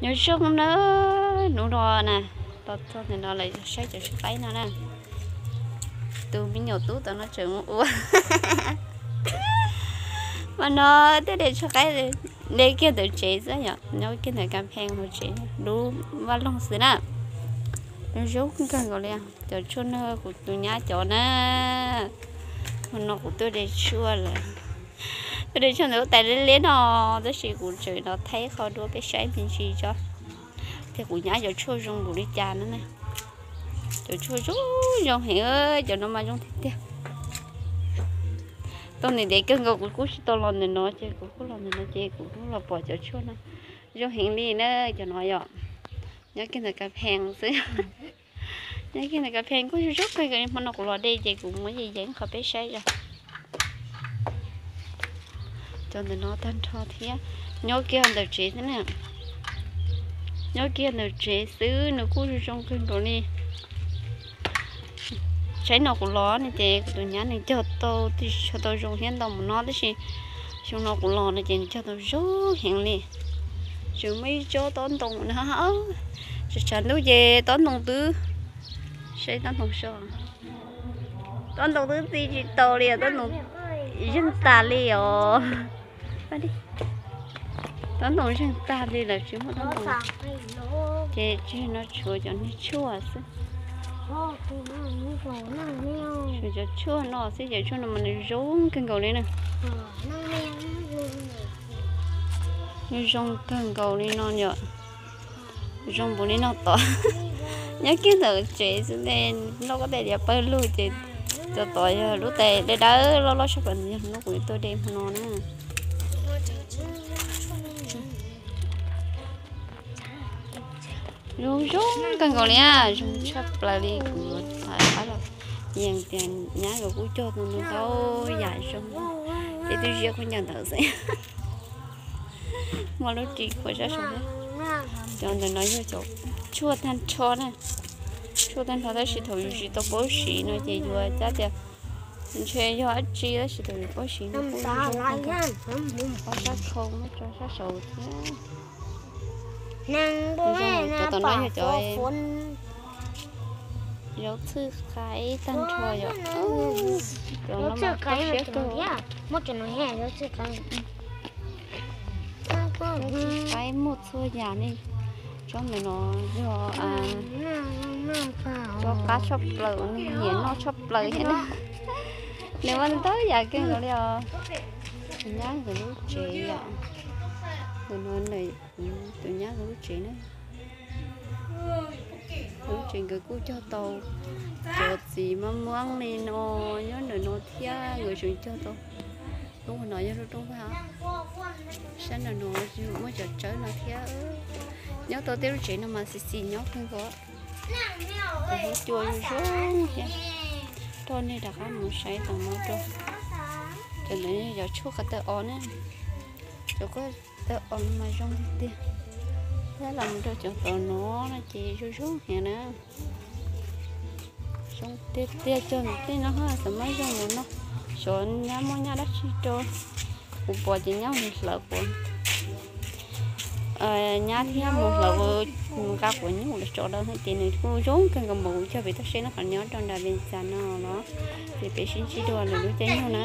Nyob zoo na, hnub no na, los txog ntawm no lawm, saib cov tshuaj qaib no na. Tus me nyuam tub tom no tseem mus ua. Mas no tej de tshuaj qaib de kiag ntawm tsev xwb yom, nyob kiag ntawm kas phees hauv tsev lub vaj loog xwb na. Nws zoo kawg nkaus li. Cov tshuaj no kuv tus nyab cov na. Hmo no kuv tuaj de tshuaj lawm. Tuaj de tshuaj ntawm lub tais liab liab no, tab sis kuv tseem los thaij qhov duab peb saib me ntsis tso, tias kuv nyab cov tshuaj zoo npaum li cas no na. Cov tshuaj zoo, zoo heev, cov no mas zoo tiag tiag. Tau ntev ntev kawg nkaus kuv kuj tsis tau los ntawm no ces kuv kuj los ntawm no ces kuv kuj los pom cov tshuaj no zoo heev li na. Cov no yom, nyob kiag ntawm kas phees xwb. Nyob kiag ntawm kas phees kuj zoo zoo kawg nkaus li, hmo no kuv los de ces kuv muab yees yees qhov peb saib os. Cov ntawm no tag nrho thiab, nyob kiag ntawm tsev xwb na. Nyob kiag ntawm tsev xwb nws kuj zoo zoo kawg nkaus li. Saib no kuv los no ces kuv tus nyab nws cog tau tsis tshua tau zoo thiab ntau mus no tab sis xyoo no kuv los no ces nws cog tau zoo heev li. Tseem muaj ib tsob tob ntoo na, tshav tshav ntuj ces tob ntoo twb, saib tob ntoo so, tob ntoo twb txi tsis tau li, tob ntoo zeeg tas li os. Tob ntoo zeeg tag li lawm tsis muaj tob ntoo. Ces tsis no tshuav cov niag tshuaj xwb. Tshuav cov tshuaj no xwb, cov tshuaj no mas nws zoo kawg nkaus li na. Nws zoo kawg nkaus li no yom. Zoo npaum li no tod. Nyob kiag ntawm tsev xwb ne, loj koj tej diav pawg lug ces cov tod yog lub tais dawb dawb loj loj tshaj plaws ntawd yog hnub kuv tuaj de hmo no na. Zoo zoo kawg nkaus li, zoo tshaj plaws li kuv thaum qab los yees tias nyab nkawd kuj cog tau ntau yam zoo, ces twb ziab khaub ncaws ntawd xwb. Muaj lub ris khuam sab saud thiab. Cov ntawm no yog cov tshuaj tag nrho na, tshuaj tag nrho tab sis thaum yus tsis tau paub siv no ces yuav xav tias ntshe yog dab tsi tab sis thaum yus paub siv no kuj zoo kawg. Ob sab khau muab tso sab saud thiab. Cov tom no yog cov zaub txhwj qaib tag nrho yom. Cov no mas kho siab kawg. Qaib muaj txhua yam li. Tsob ntawm no yog tsob qab tshaj plaws, nws nyiam noj tshaj plaws thiab na. Nws muaj ntau yam kawg nkaus li os. Tus nyab nkawd lub tsev yom. Ntawm no tus nyab nkawd lub tsev na. Lub tsev nkawd kuj cog tau cov txiv mab muab li no nyob ntawm no thiab, nkawd tseem cog tau lub no yog lub rooj vag. Sab ntawm no muaj cov tsawb no thiab. Nyob tau tej lub tsev no mas xis xis nyob kawg nkaus. Cua zoo zoo thiab. Rau nej rov qab mus saib tom no rau. Cov ntawd yog cov tshuaj ko taw os na. Cov ko taw os no mas zoo tiag tiag. Thiab los mus rau cov tom no no ces zoo zoo heev na. Zoo tiag tiag, cog ntawm tej no xav muab zoo mus noj. Xyov nyab muaj nyaj dab tsi rau. Kuv pom ces nyab mus hlawv quav, nyab thiab mus hlawv mus nqa quav nyuj los tso rau ces nws kuj zoo kawg nkaus mas kuv cog pem toj siab no qhov nyob rau nram Vias Cas no los. Ces peb sib ntsib dua lwm lub caij nyoog na.